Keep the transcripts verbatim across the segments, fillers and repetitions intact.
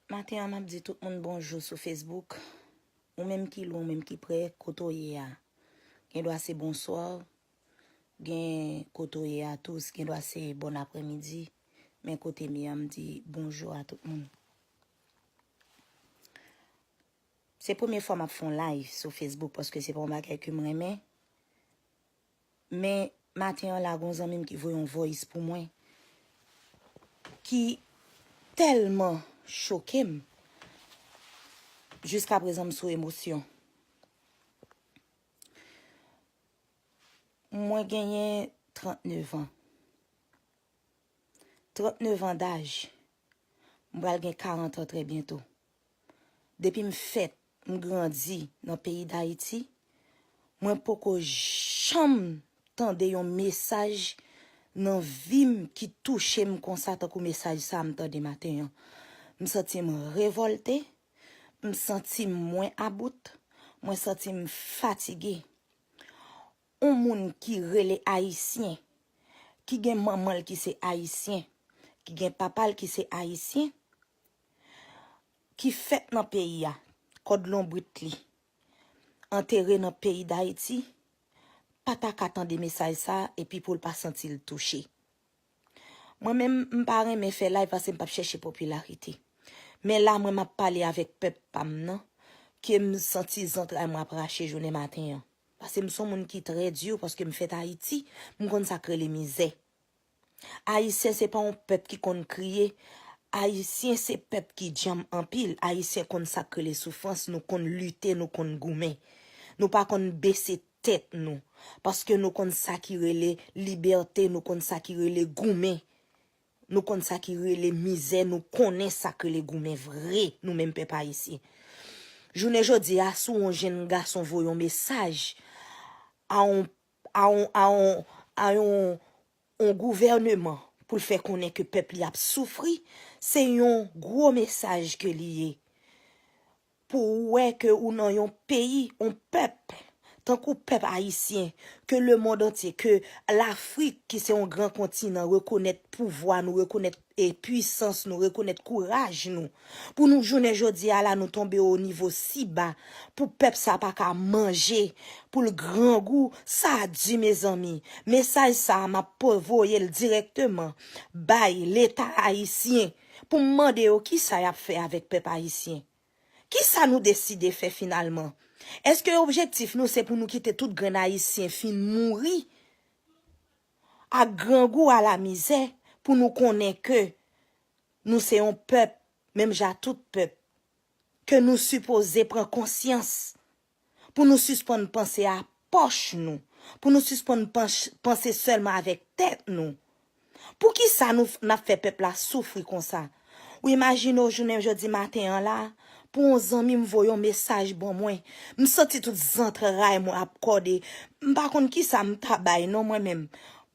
Maten an, m ap di tout moun bonjou sou Facebook. Ou menm ki lwen, ou menm ki pre, kote w ye a. Gen dwa se bonswa, gen kote w ye a tou, gen dwa se bòn aprèmidi. Men kote m ye a, m di bonjou a tout moun. Se premye fwa m ap fè yon live sou Facebook paske se pa yon bagay ke m renmen. Men maten an la, gon zanmi m ki voye yon voice pou mwen ki tèlman choke m. Jiska prezan, m sou emosyon. Mwen genyen trannnev an. Trannnev an daj. M pral gen karant an trè byento. Depi m fèt, m grandi nan peyi Dayiti, mwen poko janm tande yon mesaj nan vi m ki touche m konsa tankou mesaj sa a m tande maten an. M santi m revòlte, m santi m mwen about, mwen santi m fatige. Yon moun ki rele Ayisyen, ki gen manman l ki se Ayisyen, ki gen papa l ki se Ayisyen, ki fèt nan peyi a, kòd lonbrit li antere nan peyi Dayiti, pa ta ka tande mesaj sa a epi pou l pa santi l touche. Mwen menm, m pa renmen fè live paske m p ap chèche popilarite. Men la, mwen m ap pale avèk pèp pa m nan, ke m santi zantray mwen ap rache jounen maten an. Paske m se yon moun ki trè di, paske m fèt Ayiti, m konn sa k rele mizè. Ayisyen se pa yon pèp ki konn kriye. Ayisyen se pèp ki djanm anpil. Ayisyen konn sa k rele soufrans, nou konn lite, nou konn goumen. Nou pa konn bese tèt nou. Paske nou konn sa ki rele libète, nou konn sa ki rele goumen. Nou konn sa ki rele mizè, nou konnen sa k rele goumen vre, nou menm pèp ayisyen. Jounen jodi a, si yon jenn gason voye yon mesaj a yon, a yon, a yon, a yon, yon gouvèneman pou l fè konnen ke pèp li ap soufri, se yon gwo mesaj ke li ye. Pou w wè ke ou nan yon peyi, yon pèp, tankou pèp ayisyen, ke lemonn antye, ke Lafrik, ki se yon gran kontinan, rekonèt pouvwa nou, rekonèt, e, pwisans nou, rekonèt kouraj nou. Pou nou, jounen jodi a la, nou tonbe o nivo si ba, pou pèp sa pa ka manje, pou l grangou, sa di, mezanmi. Mesaj sa a, m ap po-, voye l dirèkteman bay Leta ayisyen, pou m mande yo kisa y ap fè avèk pèp ayisyen. Kisa nou deside fè finalman? Èske objektif nou se pou nou kite tout grenn Ayisyen fin mouri ak grangou, a la mizè, pou nou konnen ke nou se yon pèp, menm jan ak tout pèp, ke nou sipoze pran konsyans, pou nou sispann panse a pòch nou, pou nou sispann panch-, panse sèlman avèk tèt nou? Poukisa nou f-, n ap fè pèp la soufri konsa? Ou imajine w jounen jodi maten an la, pou yon zanmi m voye yon mesaj ban mwen, m santi tout zantray mwen ap kòde. M pa konn kisa m ta bay non mwen menm.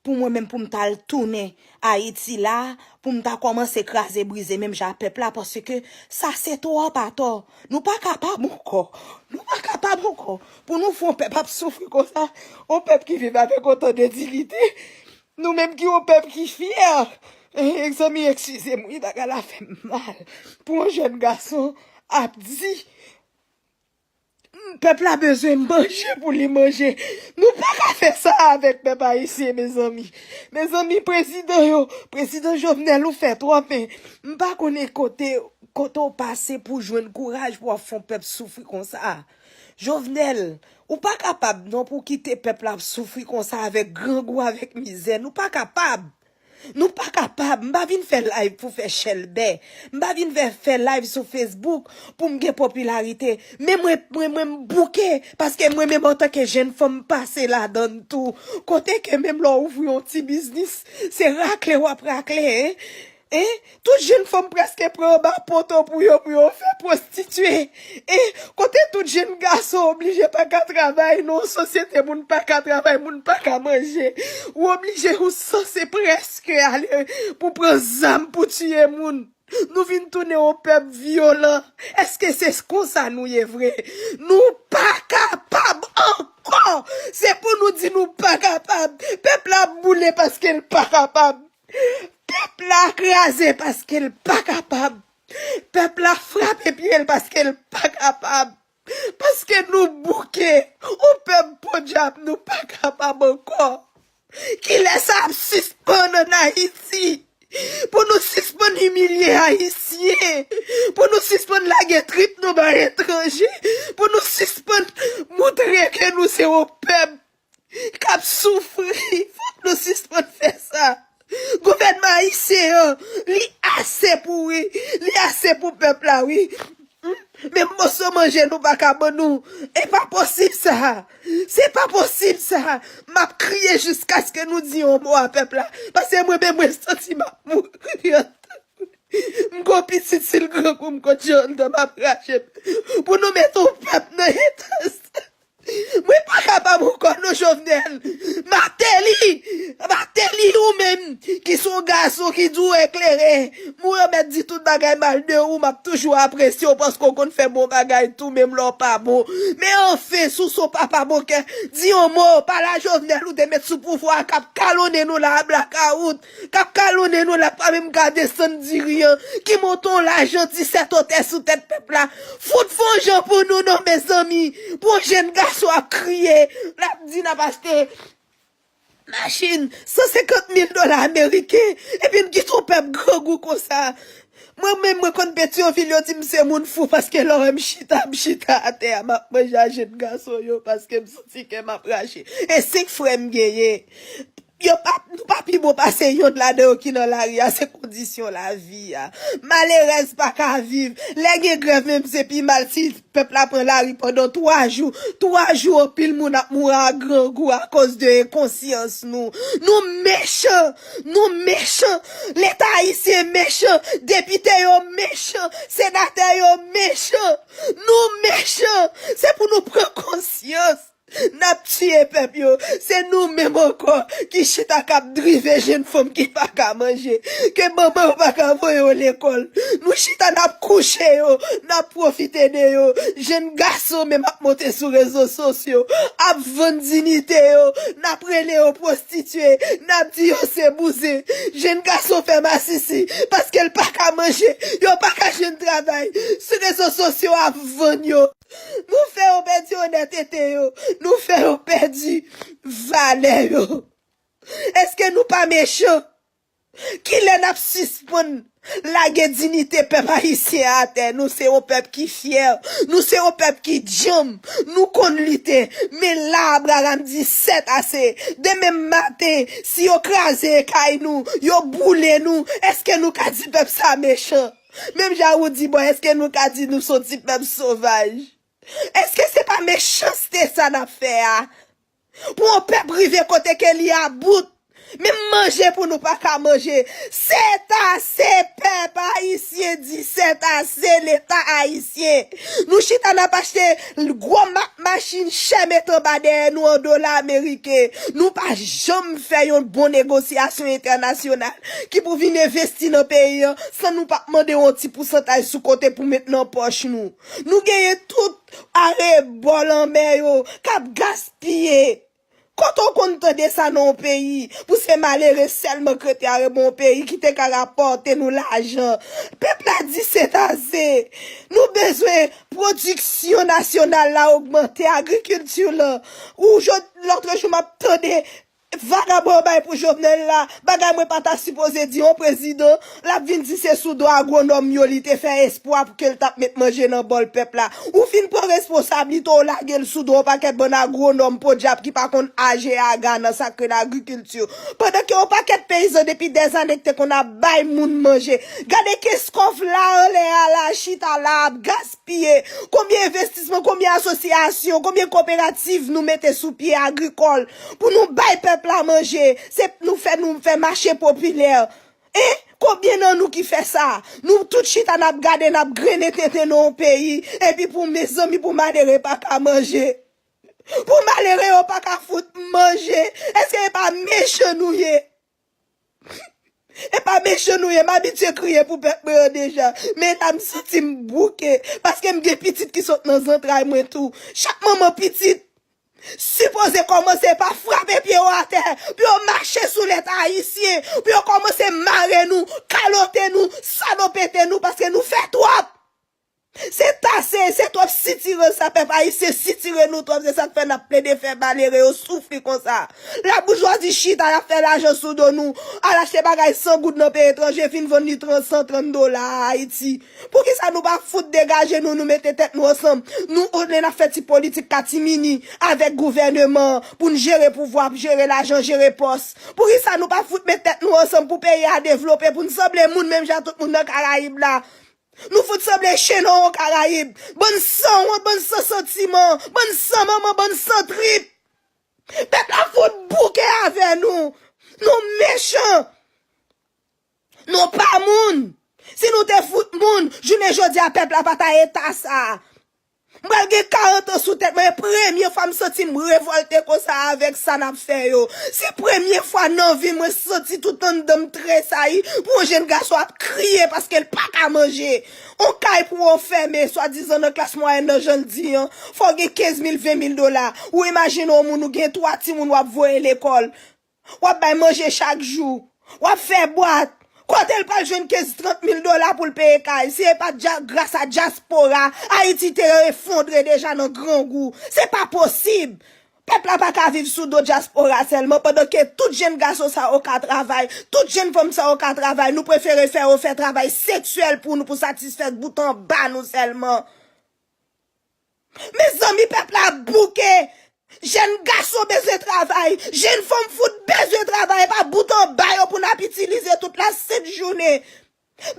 Pou mwen menm, pou m t al tounen Ayiti la, pou m ta kòmanse kraze brize menm jan ak pèp la, paske sa se twòp atò. Nou pa kapab ankò. Nou pa kapab ankò. Pou nou fè yon pèp ap soufri konsa, yon pèp ki viv avèk otan de diyite. Nou menm ki yon pèp ki fyè. Eh, zanmi, eskize m, wi, bagay la fè m mal. Pou yon jèn gason ap di, pèp la bezwen manje pou li manje. Nou pa ka fè sa avèk pèp ayisyen, mezanmi. Mezanmi, prezidan yo, prezidan Jovenel, ou fè twòp, men m pa konnen kote, kote w pase pou jwenn kouraj pou w ap fè yon pèp soufri konsa. Jovenel, ou pa kapab non pou kite pèp la ap soufri konsa avèk grangou, avèk mizè. Nou pa kapab. Nou pa kapab. M pa vin fè live pou fè chèlbè. M pa vin fè, fè live sou Facebook pou m gen popilarite. Men mwen, mwen, mwen m bouke. Paske mwen menm antanke jèn fanm m pase ladann tou. Kote ke menm lè w ouvri yon ti biznis, se rakle w ap rakle, en. En? Tout jèn fanm prèske pran anba poto pou yo, pou yo fè pwostitye. E kote tout jèn gason oblije pa ka travay nan yon sosyete, moun pa ka travay, moun pa ka manje. Ou oblije, ou sanse prèske ale pou pran zam pou tiye moun. Nou vin tounen yon pèp vyolan. Èske se konsa nou ye vre? Nou pa kapab ankò! Se pou nou di nou pa kapab. Pèp la ap boule paske l pa kapab. Pèp la kraze paske l pa kapab. Pèp la frape pye l paske l pa kapab. Paske nou bouke. Yon pèp podyab, nou pa kapab ankò. Kilè sa ap sispann ann Ayiti? Pou nou sispann imilye Ayisyen. Pou nou sispann lage trip nou bay etranje. Pou nou sispann moutre ke nou se yon pèp k ap soufri. Fòk nou sispann fè sa. Gouvènman ayisyen an, li ase pouri, li ase pou pèp la, wi. Menm moso manje nou pa ka ban nou. E pa posib sa. Se pa posib sa. M ap kriye jiskaske nou di yon mo a pèp la. Paske mwen menm mwen santi m ap mouri. M gon pitit, si l grangou, m konn jan m ap rache. Pou nou mete yon pèp nan eta sa. Mwen pa kapab ankò non, Jovenel. Mateli, Mateli, ou menm ki se yon gason ki di w eklere, mwen yo mèt di tout bagay mal de ou, m ap toujou apresye w paske w konn fè bon bagay tou, menm lè w pa bon. Men anfen, si w se yon papa bon kè, di yon mo, pa la Jovenel ou te met sou pouvwa a k ap kalonnen nou la a blakawout, k ap kalonnen nou la, pa menm ka desann diri an, ki monte yon lajan disèt otè sou tèt pèp la. Fout fè yon jan pou nou non, mezanmi. Pou yon jèn gason ap kriye, l ap di n ap achte machin san senkant mil dola ameriken, epi n kite yon pèp grangou konsa. Mwen menm, mwen konn Petyonvil, yo di m se moun fou, paske lè w wè m chita, m chita atè a, m ap manje a jèn gason yo, paske m santi kè m ap rache. E senk frè m genyen. Yo pa, nou pa pi bon pase yonn ladan yo ki nan lari a, se kondisyon lavi a. Malerèz pa ka viv. Lè gen grèv menm, se pi mal si pèp la pran lari pandan twa jou. Twa jou, anpil moun ap mouri a grangou akoz de enkonsyans nou. Nou mechan! Nou mechan! Leta ayisyen mechan! Depite yo mechan! Senatè yo mechan! Nou mechan! Se pou nou pran konsyans! N ap tiye pèp yo. Se nou menm ankò ki chita k ap drive jèn fanm ki pa ka manje, ke manman yo pa ka voye yo lekòl. Nou chita n ap kouche yo, n ap pwofite de yo. Jèn gason menm ap monte sou rezo sosyo, ap vann diyite yo, n ap rele yo pwostitye, n ap di yo se bouzen. Jèn gason fè masisi paske l pa ka manje, yo pa ka jwenn travay. Sou rezo sosyo ap vann yo. Nou fè yo pèdi onètete yo. Nou fè yo pèdi valè yo. Èske nou pa mechan? Kilè n ap sispann lage diyite pèp ayisyen an atè? Nou se yon pèp ki fyè. Nou se yon pèp ki djanm. Nou konn lite. Men la, Abraram di sèt ase. Demen maten, si yo kraze kay nou, yo boule nou, èske nou ka di pèp sa mechan? Menm jan ou di, bon, èske nou ka di nou se yon ti pèp sovaj? Èske se pa mechanste sa n ap fè a? Pou yon pèp rive kote ke li about, menm manje pou nou pa ka manje. Sèt ase, pèp ayisyen di sèt ase, Leta ayisyen. Nou chita n ap achte gwo ma-, machin chè met anba dèyè nou an dola ameriken. Nou pa janm fè yon bon negosyasyon entènasyonal ki pou vin envesti nan peyi an san nou pa mande yon ti pousantaj sou kote pou met nan pòch nou. Nou genyen tout arebò lanmè yo k ap gaspiye. Kote w konn tande sa nan yon peyi? Pou se malere sèlman k rete arebò yon peyi ki te ka rapòte nou lajan. Pèp la di se ase. Nou bezwen pwodiksyon nasyonal la ogmante, agrikilti lan. Ou jodi, lòtrejou m ap tande vagabon yo bay pou Jovenel la, bagay mwen pa ta sipoze di yon prezidan, l ap vin di se sou do agwonòm yo li te fè espwa pou ke l t ap met manje nan bòl pèp la. Ou fin pran responsablite w lage l sou do yon pakèt bann agwonòm podyab ki pa konn aje aga nan sa k rele agrikilti. Pandan ke yon pakèt peyizan depi dèzane k te konn ap bay moun manje. Gade Kenskòf la anlè a la chita la ap gaspiye. Konbyen envestisman, konbyen asosyasyon, konbyen koperativ nou mete sou pye agrikòl pou nou bay pèp la manje? Se nou fè, nou fè mache popilè. E konbyen nan nou ki fè sa? Nou tout chita n ap gade, n ap grennen tenten nan yon peyi. Epi pou mezanmi, pou malere pa ka manje. Pou malere yo pa ka fout manje. Èske e pa mechan nou ye? E pa mechan nou ye, m abitye kriye pou pèp mwen an deja. Men la, m santi m bouke, paske m gen pitit ki sot nan zantray mwen tou. Chak manman pitit, sipoze kòmanse pa frape pye yo atè, pou yo mache sou lèt ayisyen, pou yo kòmanse mare nou, kalote nou, salopete nou, paske nou fè twòp. Se tase, se twòp sitire sa, pèp ayisyen sitire nou twòp, se sa k fè n ap plede fè malere yo soufri konsa. Laboujwazi chita, y ap fè lajan sou do nou, al achte bagay san goud nan peyi etranje, vin vann li trant, san trant dola a Ayiti. Poukisa nou pa fout degaje nou, nou mete tèt nou ansanm? Nou, olye n ap fè ti politik katimini avèk gouvèneman an pou n jere pouvwa, jere lajan, jere pòs. Poukisa nou pa fout met tèt nou ansanm pou peyi a devlope, pou n sanble moun menm jan tout moun nan Karayib la? Nou fout sanble chen nan Karayib. Bann san wont, bann san santiman, bann san manman, bann san trip. Pèp la fout bouke avè nou. Nou mechan. Nou pa moun. Si nou te fout moun, jounen jodi a pèp la pa ta eta sa. M pral gen karant an sou tèt mwen, e premye fwa m santi m revòlte konsa avèk sa n ap fè yo. Se premye fwa nan vi m mwen santi tout anndan m tresayi pou yon jenn gason ap kriye paske l pa ka manje. On kay pou w fèmen, swadizan nan klas mwayèn nan, jan l di an, fò w gen kenz mil, ven mil dola. Ou imajine yon moun, ou gen twa timoun w ap voye lekòl. W ap bay manje chak jou. W ap fè bwat. Kote l pral jwenn kenz, trant mil dola pou l peye kay? Si e pa dja-, gras a dyaspora, Ayiti te efondre deja nan grangou. Se pa posib. Pèp la pa ka viv sou do dyaspora sèlman, pandan ke tout jenn gason sa yo ka travay, tout jenn fanm sa yo ka travay, nou prefere fè yo fè travay seksyèl pou nou, pou satisfè bout anba nou sèlman. Mezanmi, pèp la bouke. Jèn gason bezwen travay. Jèn fanm fout bezwen travay. E pa bout anba yo pou n ap itilize tout la sent jounen.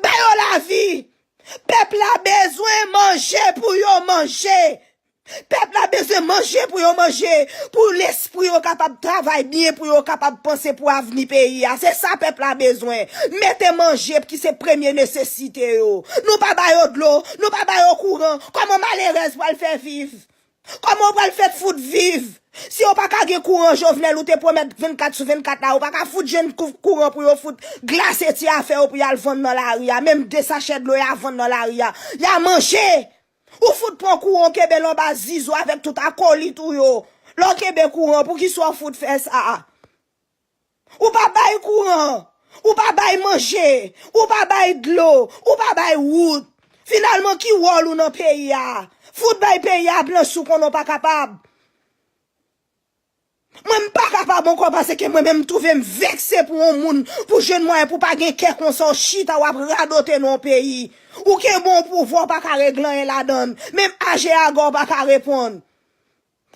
Ba yo lavi. Pèp la bezwen manje pou yo manje. Pèp la bezwen manje pou yo manje. Pou lespri yo kapab travay byen, pou yo kapab panse pou avni peyi a. Se sa pèp la bezwen. Mete manje ki se premye nesesite yo. Nou pa ba yo dlo, nou pa ba yo kouran. Kòman malerèz pral fè viv? Kòman w pral fè fout viv? Si yo pa ka gen kouran, Jovenel, ou te pwomèt vennkat sou vennkat la, ou pa ka fout jwenn kou-, kouran pou yo fout glase ti afè yo pou y al vann nan lari a. Menm de sachè dlo y a vann nan lari a. Y a manje! Ou fout pran kouran, w kenbe l anba zizo avèk tout akolit ou yo. Lè w kenbe kouran, poukisa w fout fè sa? Ou pa bay kouran, ou pa bay manje, ou pa bay dlo, ou pa bay wout. Finalman, ki wòl ou nan peyi a? Fout bay peyi a plan si w konnen w pa kapab. Mwen, m pa kapab ankò, paske mwen menm, m twouve m vekse pou yon moun, pou jwenn mwayen, pou pa gen kè konsa, w chita, w ap radote nan yon peyi. Ou kenbe yon pouvwa, w pa ka regle anyen ladan l. Menm aje aga, w pa ka reponn.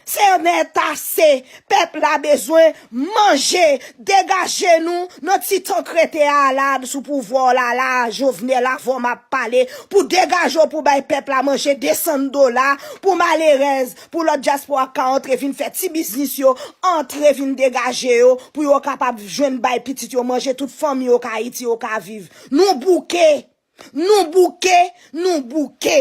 Se nèt ase. Pèp la bezwen manje. Degaje nou nan ti tan k rete a la, sou pouvwa w la, la, Jovenel, avan m ap pale, pou degaje w, pou bay pèp la manje, desann dola, pou malerèz, pou lòt dyaspora ka antre vin fè ti biznis yo, antre vin degaje yo, pou yo kapab jwenn bay pitit yo manje, tout fanmi yo ka Ayiti, yo ka viv. Nou bouke! Nou bouke! Nou bouke!